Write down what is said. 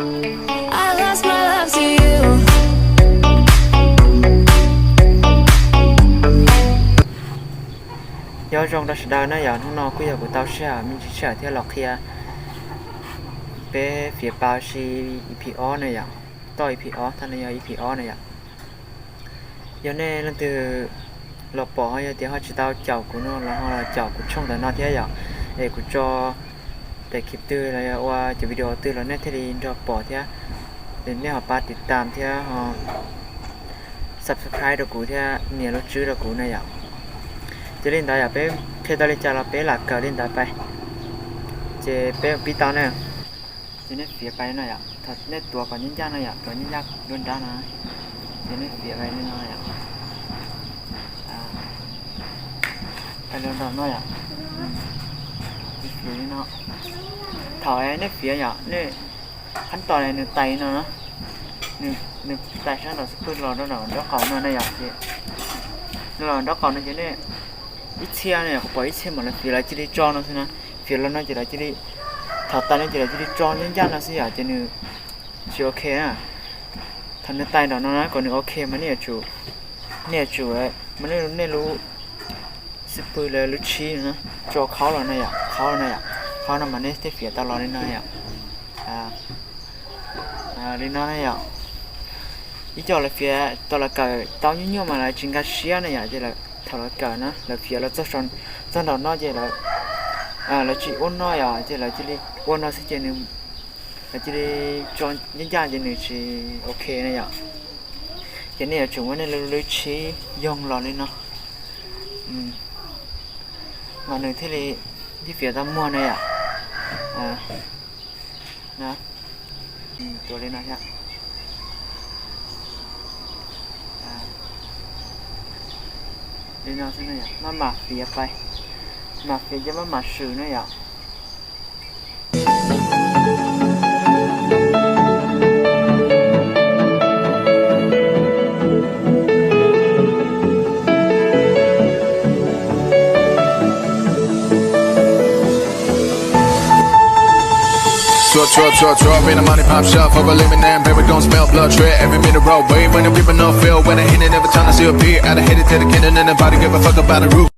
Nyob zoo rau sawv daws na yom, hnub no kuj yog kuv tau sij hawm me ntsis sij hawm thiab los qhia peb fiav pa si E P ob na yom, toj E P ob, tag no yog E P ob na yom. Yog nej leej twg los pom yog tias ho tsis tau caum kuv no los ho los caum kuv tshooj ntawm no thiab yom, es kuv tso daim clip twg los yog ua cov video twg los nej thiaj li nrog pom thiab, nej ho pab tiv tam thiab ho subscribe rau kuv thiab nias lub tswb rau kuv na yom. Ces li ntawd yom, peb qhia tau li cas los peb lam kawm li ntawd pais. Ces peb ua pib tau na. Ces nej fiav pais li no yom, thaum nej tuav kom ncaj ncaj no yom, tuav ncaj ncaj dua nrab no, ces nej fiav pais li no yom. Pais los nram no yom, fiav li no. Thaum nej fiav yom, nej qhab tos nws tais no, nws tais sab nraum xub pwg los rau nraum nraub qaum no na yom, ces los nraub qaum no ces nej ib txhia no yom, kuv pom ib txhia mam lawv fiav lawv cia li tso no xwb na. Fiav los no ces lawv cia li, thaum tais no ces lawv cia li tso ncaj ncaj no xwb yom, ces nws tsis ok na. Thaum nws tais nraum no na kom nws ok mas nej yuav tsum, nej yuav tsum muab nej lub xub pwg lawv lub tshib no tso khaub los no yom, khaub no yom, khaub no mas nej thiaj fiav tau los li no yom. Li no na yom. Ib co lawv fiav tau lawv kawm tau nyuaj nyuaj mas lawv tsis nkag siab na yom, ces thaum lawv kawm na lawv fiav los txog nraum no ces lawv tsis ua no yom, ces lawv cia li ua no xwb ces nws, lawv cia li tso ncaj ncaj ces nws tsis ok na yom. Ces nej yuav tsum muab nej lub tshib yoog los li no, mas nws thiaj li, thiaj fiav tau muag na yom. Tuav li no thiab. Li no xwb na yom, maj mam fiav pais, mam fiav ces maj mam swm na yom. Drop, drop, drop, drop, in the money pop shop, overliving and baby gon' smell blood drip, every minute roll, wait, when the people no feel, when I hit it, never time to see a beat, out of hit it to the kingdom, and nobody give a fuck about the roof.